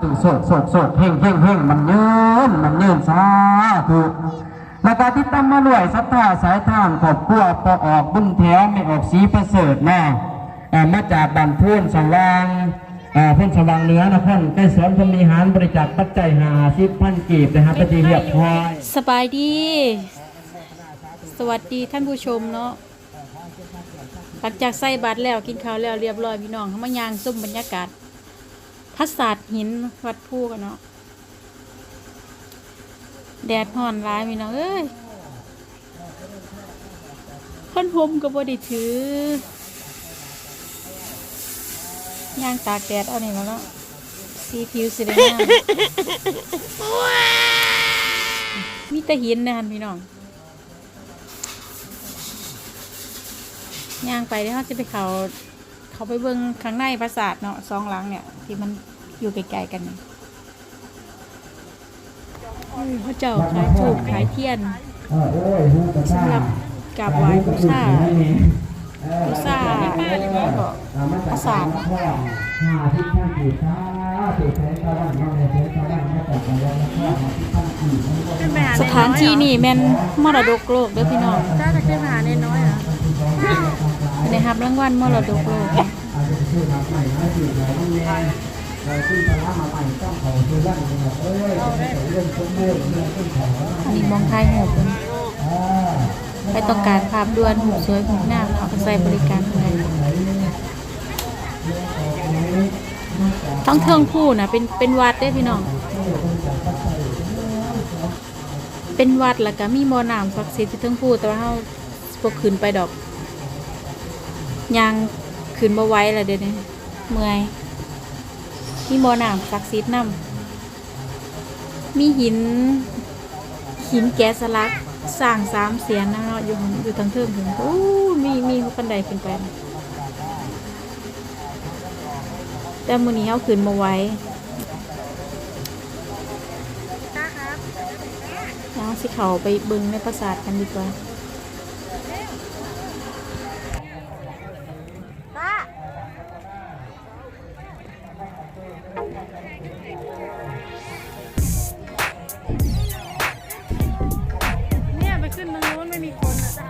ໂຊກ ໂຊກ ໂຊກ ເຮັງ ເຮັງ ເຮັງ ໝັ້ນຍືນ ໝັ້ນຍືນ ສາທຸ. ແລ້ວກໍຕິດຕາມມາດ້ວຍສັດທາສາຍທານ ຄອບຄົວພໍ່ອອກບຸນແຖວ ແມ່ອອກສີປະເສີດເນາະ ເອີ ມາຈາກບ້ານໂພນສະຫວ່າງ ເອີ ໂພນສະຫວ່າງເໜືອ ນະຄອນໄກສອນ ພົມວິຫານ ບໍລິຈາກປັດໄຈຫ້າສິບພັນກີບ ໄດ້ຮັບເປັນທີ່ຮຽບຮ້ອຍ. ສະບາຍດີ ສະຫວັດດີທ່ານຜູ້ຊົມເນາະ. ຫຼັງຈາກໃສ່ບາດແລ້ວ ກິນເຂົ້າແລ້ວຮຽບຮ້ອຍ ພີ່ນ້ອງ ເຮົາມາຍ່າງຊົມບັນຍາກາດ ປາສາດຫີນວັດພູກັນເນາະ. ແດດຮ້ອນຫຼາຍພີ່ນ້ອງເອີຍ ພັດລົມກໍບໍ່ໄດ້ຖື ຍ່າງຕາກແດດເອົານີ້ລະເນາະ ສີຜິວຊິໄດ້ງາມ ມີແຕ່ຫີນນະຫັ້ນພີ່ນ້ອງ. ຍ່າງໄປເດ້ ເຮົາຊິໄປເຂົ້າ ເຂົ້າໄປເບິ່ງຂ້າງໃນປາສາດເນາະ ສອງຫຼັງເນຍ ທີ່ມັນຢູ່ໃກ້ໆກັນນີ້. ເອີ ເຂົາເຈົ້າຂາຍທູບຂາຍທຽນ ສຳລັບກາບໄຫວ້ບູຊາ ບູຊາ ປາສາດ. ສະຖານທີ່ນີ້ແມ່ນມໍລະດົກໂລກເດີພີ່ນ້ອງ ໄດ້ຮັບລາງວັນມໍລະດົກໂລກ. ອັນນີ້ໝ່ອງຖ່າຍຮູບເພິ່ນ ໃຜຕ້ອງການພາບດ່ວນ ຮູບສວຍຮູບງາມເນາະ ເພິ່ນໃຊ້ບໍລິການເພິ່ນໄດ້. ທັງເທິງພູນນະ ເປັນ ເປັນວັດເດ້ພີ່ນ້ອງ ເປັນວັດ ແລ້ວກະມີບໍ່ນ້ຳສັກສິດຢູ່ເທິງພູ ແຕ່ວ່າເຮົາບໍ່ຂຶ້ນໄປດອກ ຍ່າງຂຶ້ນບໍ່ໄຫວແລ້ວເດນີ້ ເມື່ອຍ. ມີບໍ່ນ້ຳສັກສິດນຳ ມີຫີນ ຫີນແກະສະຫຼັກຊ້າງສາມເສຍນນຳເນາະ ຢູ່ ຢູ່ທາງເທິງພຸ້ນ. ໂອ້ ມີ ມີຄັນໄດຂຶ້ນໄປ ແຕ່ມື້ນີ້ເຮົາຂຶ້ນບໍ່ໄຫວ. ເຮົາຊິເຂົ້າໄປເບິ່ງໃນປາສາດກັນດີກວ່າ. เนี่ย ไปขึ้นตรงนู้น ไม่มีคนอะ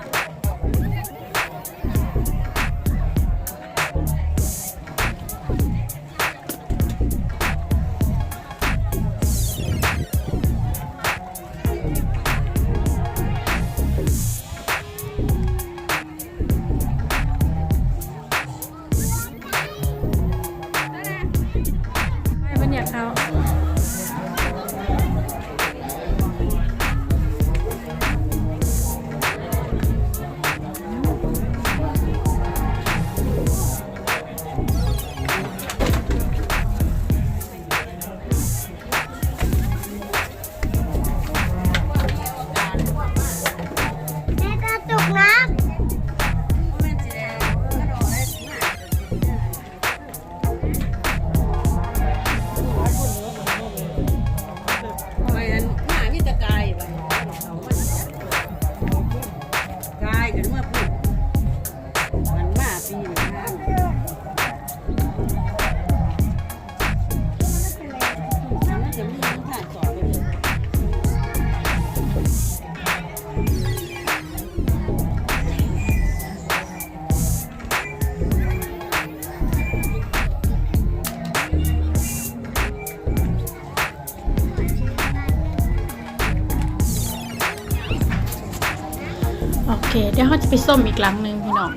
ໂອເຄ ດຽວເຮົາຈະໄປຊົມອີກຫຼັງໜຶ່ງພີ່ນ້ອງ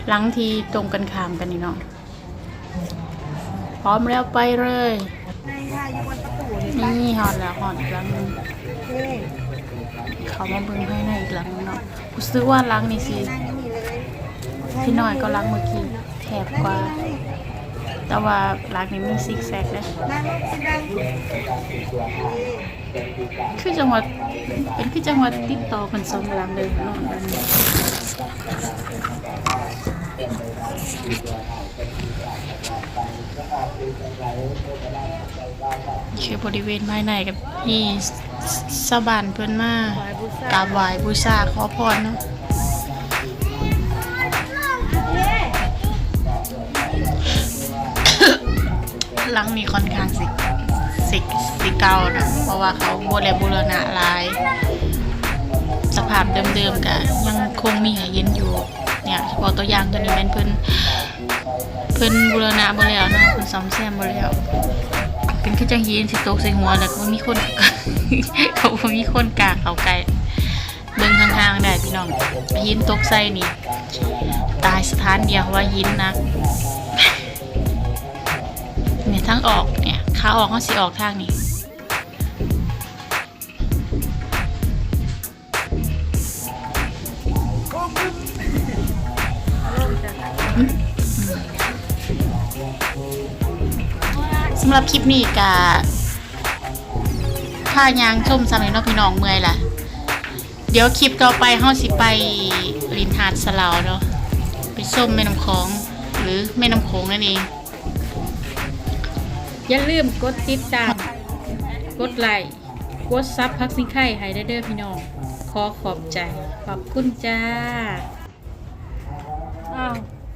ຫຼັງທີ່ຕົງກັນຂ້າມກັນນີ້ເນາະ. ພ້ອມແລ້ວໄປເລີຍ. ນີ້ຮອດແລ້ວ ຮອດອີກຫຼັງໜຶ່ງ. ເຂົ້າມາເບິ່ງພາຍໃນອີກຫຼັງໜຶ່ງເນາະ. ຮູ້ສຶກວ່າຫຼັງນີ້ຊິ ຊິນ້ອຍກວ່າຫຼັງເມື່ອກີ້ ແຄບກວ່າ ແຕ່ວ່າຫຼັງນີ້ມີຊິກແຊັກເດ້. ຄືຈັງຫວະ ເປັນຄືຈັງຫວະຕິດຕໍ່ກັນສອງຫຼັງເລີຍເນາະ. ຄືບໍລິເວນພາຍໃນກໍມີຊາວບ້ານເພິ່ນມາກາບໄຫວ້ບູຊາຂໍພອນເນາະ. ຫຼັງນີ້ຄ່ອນຂ້າງຊິ ຊິ ຊິເກົ່າເນາະ ເພາະວ່າເຂົາບໍ່ໄດ້ບູລະນະຫຼາຍ ສະພາບເດີມໆກະຍັງຄົງມີໃຫ້ເຫັນຢູ່. ເນຍ ເວົ້າຕົວຢ່າງ ຕົວນີ້ແມ່ນເພິ່ນ ເພິ່ນບູລະນະບໍ່ແລ້ວເນາະ ເພິ່ນສ້ອມແຊມບໍ່ແລ້ວ ເປັນຄືຈັ່ງຫີນຊິຕົກໃສ່ຫົວ ແລ້ວກໍບໍ່ມີຄົນ ກໍບໍ່ມີຄົນກ້າເຂົ້າໃກ້. ເບິ່ງຫ່າງໆໄດ້ພີ່ນ້ອງ ຫີນຕົກໃສ່ນີ້ ຕາຍສະຖານດຽວ ເພາະວ່າຫີນໜັກ. ນີ້ທາງອອກ ເນຍ ຂາອອກເຮົາຊິອອກທາງນີ້. ສຳລັບຄລິບນີ້ກະພາຍ່າງຊົມສ່ຳນີ້ເນາະພີ່ນ້ອງ ເມື່ອຍລະ. ດຽວຄລິບຕໍ່ໄປເຮົາຊິໄປຫຼິ້ນຫາດສະເຫຼົາເນາະ ໄປຊົມແມ່ນ້ຳຂອງ ຫຼື ແມ່ນ້ຳໂຂງນັ້ນເອງ. ຢ່າລືມກົດຕິດຕາມ ກົດໄລ້ ກົດ Subscribe ໃຫ້ແດ່ເດີພີ່ນ້ອງ. ຂໍຂອບໃຈ ຂອບຄຸນຈ້າ. ອ້າວ